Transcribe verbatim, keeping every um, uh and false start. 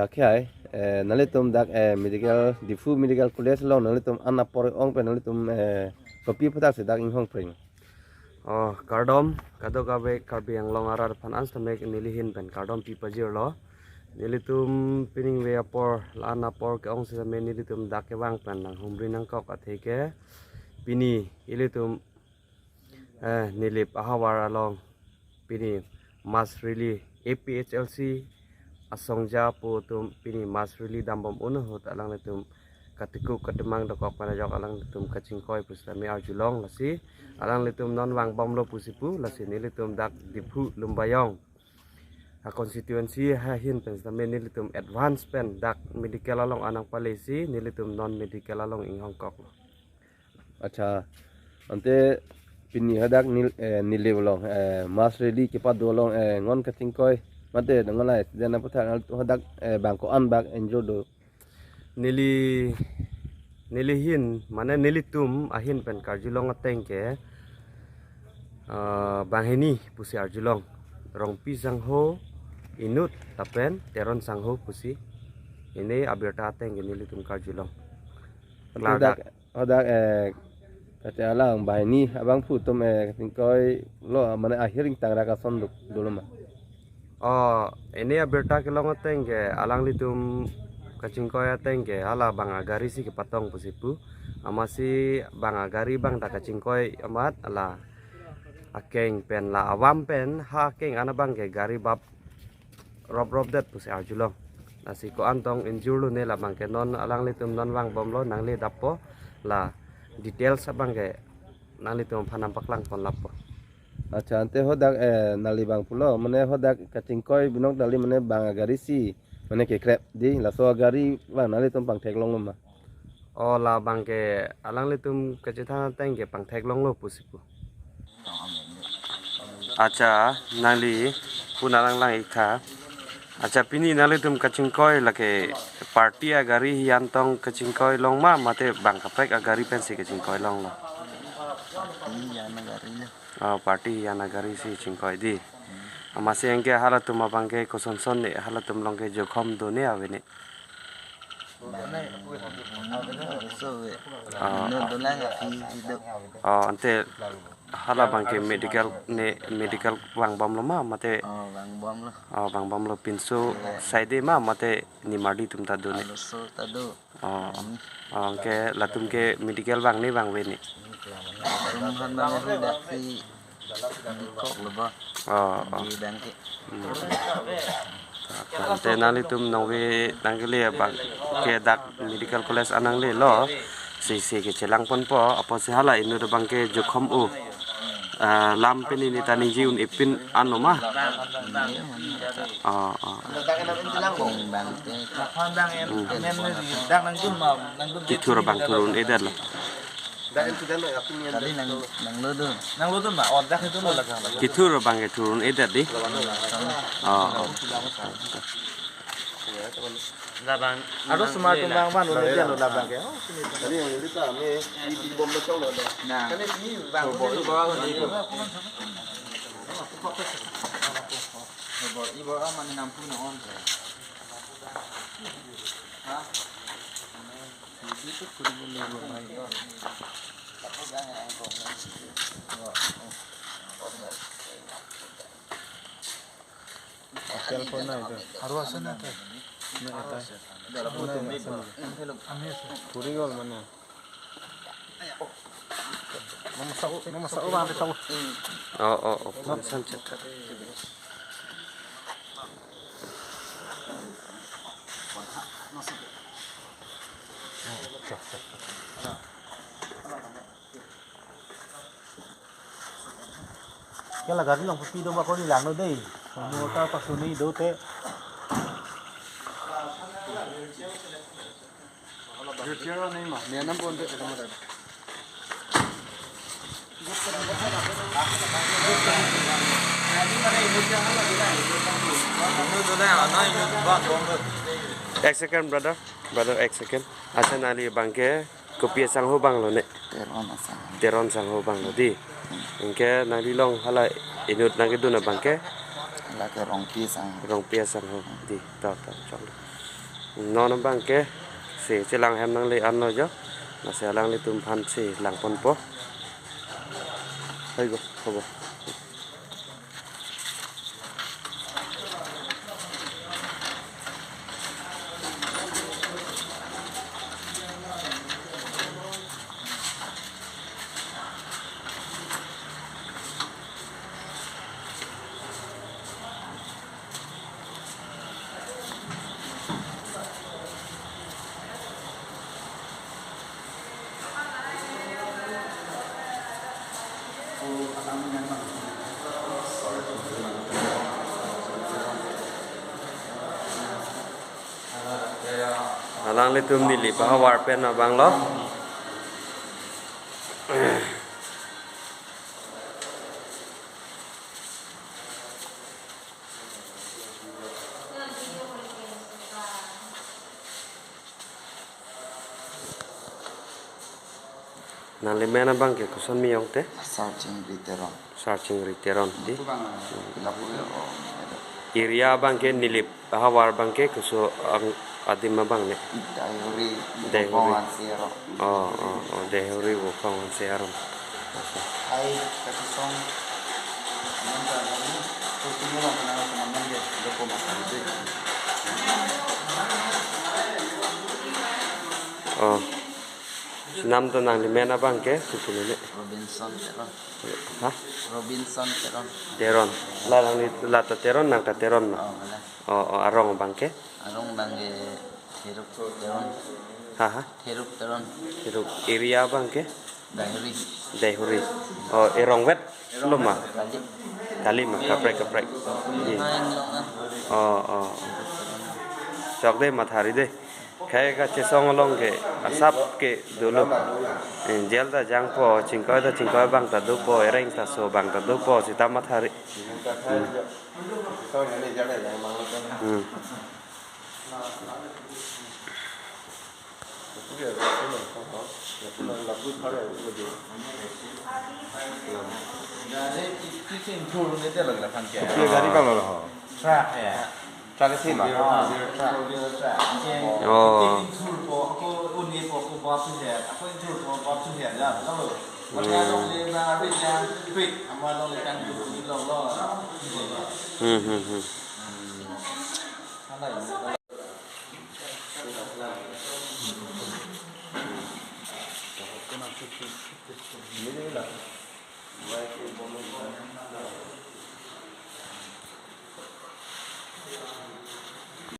Akhai, eh, nanglitum dak, eh, medical, Diphu Medical College along nanglitum an apor ong pen nanglitum, eh, kopi aphuthak si dak inghong pring? Oh, kardom, kadokave Karbi Anglong arat aphan an sitame neli ahin pen kardom pi pajirlo. Nelitum piningve apor, la-an apor ke-ong sitame nelitum dak kevang pen nanghumri nangkok athe ke pini ilitum, eh, Nilip ahavar along pini mass rally A P H L C asongja pu atum pini mass rally dambom un ahut alanglitum katikuk katimang dokok pen ajok alanglitum kachingkoi pusitame arjulong, lasi alanglitum non vangbomlo pusi pu, lasi nelitum dak Diphu Lumbajong a constituency ahin pen sitame nelitum advance pen dak medical along an nangpalesi nelitum non medical along inghongkoklo. Accha, ante pini hadak Nil-, eh, Nilip along, eh, mass rally kepado along, eh, non kachingkoi mate non accident aphuthak hadak, eh, bang ko-an bak injure do? Neli, neli ahin, mane nelitum ahin pen karjulong ateng ke, ah, banghini pusi arjulong. Rongpi sangho inut lapen Teron sangho pusi, ene abirta ateng ke nelitum karjulong. Ante klardak. Hadak, hadak, eh, kate alang banghini abangphu atum, eh, kachingkoilo, mane ahir ingtang ra kason do, dolo ma? Oh, ene abirta kelong ateng ke alanglitum kachingkoi ateng ke hala bang agari si kepatong pusi pu. Amatsi bang agari bang ta kachingkoi amat hala akeng pen la avam pen ha akeng an abang ke gari bap rop rop det pusi arjulong. Lasi ko-an tong injure lone labang ke non alanglitum non vangbomlo, nangle dappo, la details abang ke nanglitum aphan nangpaklang pon lapo. Accha, ante hadak, eh, nangli bang pulo, mane hadak kachingkoi binong nangli mane bang agari si mane kekrep di, laso agari bang nanglitum pangtheklonglo ma? Oh, labang ke alanglitum kachethan ateng ke pangtheklonglo pusi pu. Accha, nangli puna lang lang ik tha. Accha, pini nanglitum kachingkoi lake party agari hian tong kachingkoi long ma, mate bang kaprek agari pensi kachingkoi longlo? Party hian agari lo. Oh, party hian agari si chingkoi di. Amatsi anke halatum abang ke kosonson ne, halatum along ke jokhom do ne ave ne? Bang, so we. Ah, no, ah. Dolang api itu. Oh, ante hala bang ke medical ne, medical vangbomlo ma, mate? Oh, vangbomlo. Oh, vangbomlo, pinso side ma, mate nimarli atum ta do ne? Aloso ta do. Oh, oh. Oh, anke latum ke medical vangne vangve ne? Latum aphan bang hu dak si dikoklo bo. Oh, oh. Di bang ke. Hmm. Ante nanglitum nangve nangkele abang ke dak medical college an nanglelo. Si si ke chelang ponpo, apotsi hala inut abang ke jokhom o. Ah, lam pini ne ta ningje un-e pin anlo ma? Oh, oh. Kethur abang thur un-edetlo. Kethur abang ke thur un-edet di. Oh, oh. Labang. Aro sumar tum bang van un-edetlo labang ke. Oh, sini. Tadi yang ini ta, ini di bom betul ada. Nah. Kan ini bang. Bo, bo, bo, bo. Bo, ibo aman enam puluh na on. Ha? Itu kudu dulu, Bang. Telepon na itu. Aro ase na itu. Na itu. Puri gol mana? Nama sa-, nama sa-, nama sa-. Oh, oh, oh, pansan chat. Kela gari along pi do ba koni langno dei. Mo ta pasuni do te. Ek second, brother. Brother, ek second. Accha, nangli abang ke kopi asangho banglo ne? Teron asang. Teron sangho banglo di. Anke nangli along hala inut nangkedun abang ke? Hala ke Rongpi asang. Rongpi asangho di. Ta, ta, chok. Non abangke si chelang hem nangle anlo jo. Lasi alanglitum aphan si langponpo. Hai go, hobo. Alanglitum neli pahavar pen abanglo. Nangli men abangke koson miyong te? Sarchingri Teron. Sarchingri Teron di. Aku bang, eh, lapu ya, oh, ya. Area abangke neli pahavar abangke koson ang adim abang ne? Daihuri, Daihuri. Bongkong Hanse Aron. Oh, oh, oh, Daihuri Bongkong Hanse Aron. Hai, kachisong. Namun tak tahu, terus ini orang kenal sama dia, dia kok makan itu. Oh. Nam ta nangli men abangke, suku nene. Robinson Teron. Ha? Robinson Teron. Teron. La nangli, la ta Teron, nang ta Teron ma. Oh, wala. Oh, oh, arong abangke? Arong abangke Theruk Teron. Ha, ha? Theruk Teron. Theruk. Area abangke? Daihuri. Daihuri. Oh, erong vet lo ma? Kali. Kali ma, kaprek, kaprek. Iya. Main lo kan. Oh, oh, oh. Chok de, mathari de. Khai kachisong along ke asap ke dolo. Eh, jail ta jangpo, chingkoi ta chingkoi abang ta dopo, ereng ta so abang ta dopo, sita mathari. Hmm. Hmm. Gari bang lo ho. Truck ya. Truck isi ma. Oh, truck. Oh. Hmm, hmm, hmm.